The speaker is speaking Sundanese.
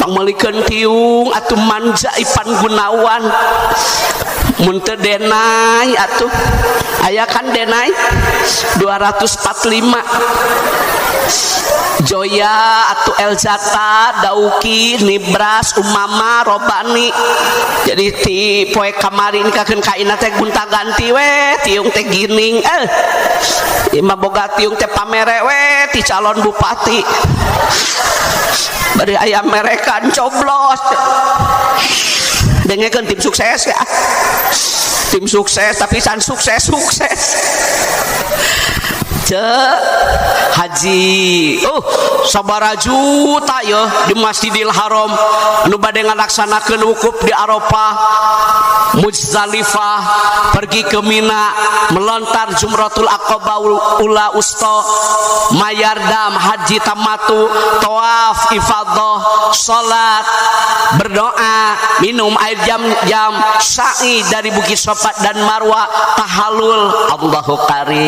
Pangmeulikeun tiung atuh manja Ipan Gunawan, mun teu denai atuh aya kan denai 245 Joya atau Elzata, Dauki, Nibras, Umama, Robani. Jadi ti poe kamari ini kakeun kaina teh gunta ganti we tiung teh gining, eh imah boga tiung teh pamere we ti calon bupati, bari aya merekan coblos. Dengekeun tim sukses ya, tim sukses, tapi can sukses sukses. Cek haji, oh, sabaraha juta ya di Masjidil Haram. Anu bade ngalaksanakeun wukuf di Arafah, Muzdalifah, pergi ke Mina, melontar Jumratul Aqabah ula usto, mayar dam haji tamattu, tawaf ifadah, salat, berdoa, minum air jam-jam, sa'i dari Bukit Sofa dan Marwah, tahalul. Allahu karim.